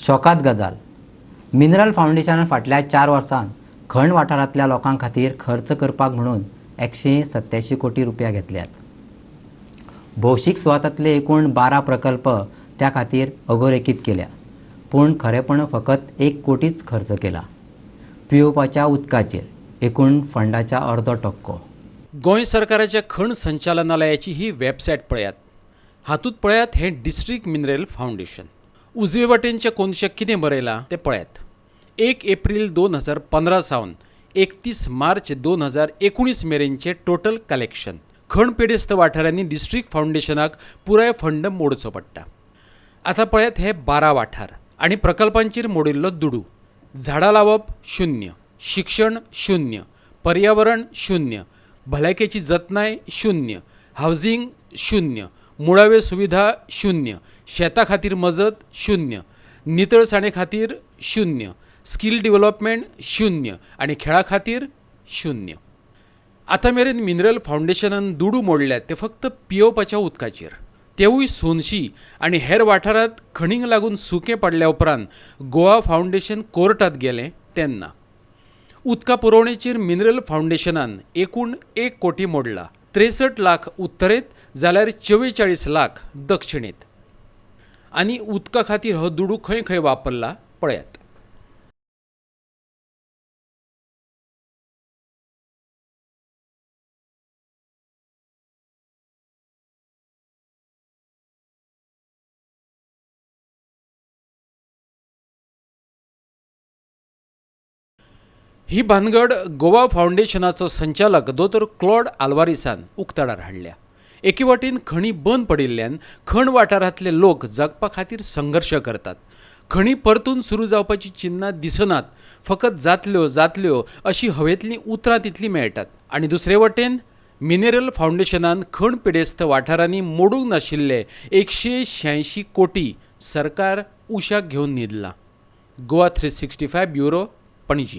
शॉकाद गजाल. मिनरल फावंडेशनान फाटल्या 4 वर्सांत खण वाठारांतल्या लोकां खातीर खर्च करपाक म्हणून 187 कोटी रुपया घेतल्यात. भौशीक सुवातांतले एकूण 12 प्रकल्प त्या खातीर अधोरेखीत केल्या, पूण खरेपण फकत 1 कोटीच खर्च केला. पियोवपाच्या उदकाचेर एकूण फंडाच्या अर्दो टक्को. गोंय सरकाराच्या खण संचालनालयाची ही वेबसायट पळयात. हातूंत पळयात हें डिस्ट्रिक्ट मिनरल फावंडेशन. उजवे वटेनच्या कोनशाक कितें बरयलां तें पळयात. 1 एप्रील 2015 सावन 31 मार्च 2019 मेरेनचें टोटल कलेक्शन. खण पिडेस्त वाठारांनी डिस्ट्रिक्ट फावंडेशनाक पुराय फंड मोडचो पडटा. आतां पळयात हे 12 वाठार आनी प्रकल्पांचेर मोडिल्लो दुडू. झाडां लावप 0, शिक्षण 0, पर्यावरण 0, भलायकेची जतनाय 0, हावजींग 0, मुळाव्यो सुविधा 0, शेता खातीर मजत 0, नितळसाणे खातीर 0, स्कील डिव्हलपमेंट 0 आनी खेळा खातीर 0. आतां मेरेन मिनरल फावंडेशनान दुडू मोडल्यात ते फक्त पियोवपाच्या उदकाचेर, तेवूय सोनशी आनी हेर वाठारांत खणींक लागून सुकें पडल्या उपरांत गोवा फावंडेशन कोर्टांत गेलें तेन्ना. उदका पुरवणेचेर मिनरल फावंडेशनान एकूण 1 कोटी मोडला. 63 लाख उत्तरेंत जाल्यार 44 लाख दक्षिणेंत. आनी उदका खातीर हो दुडू खंय खंय वापरला पळयात. ही भानगड गोवा फावंडेशनाचो संचालक दोतोर क्लॉड आल्वारीसान उक्ताडार हाडल्या. एके वटेन खणी बंद पडिल्ल्यान खण वाठारांतले लोक जगपा खातीर संघर्श करतात. खणी परतून सुरू जावपाची चिन्नां दिसनात, फकत जातल्यो जातल्यो अशी हवेंतलीं उतरां तितलीं मेळटात. आनी दुसरे वटेन मिनरल फावंडेशनान खण पिडेस्त वाठारांनी मोडूंक नाशिल्ले 186 कोटी सरकार उशाक घेवन न्हिदलां. गोवा 365 ब्युरो, पणजी.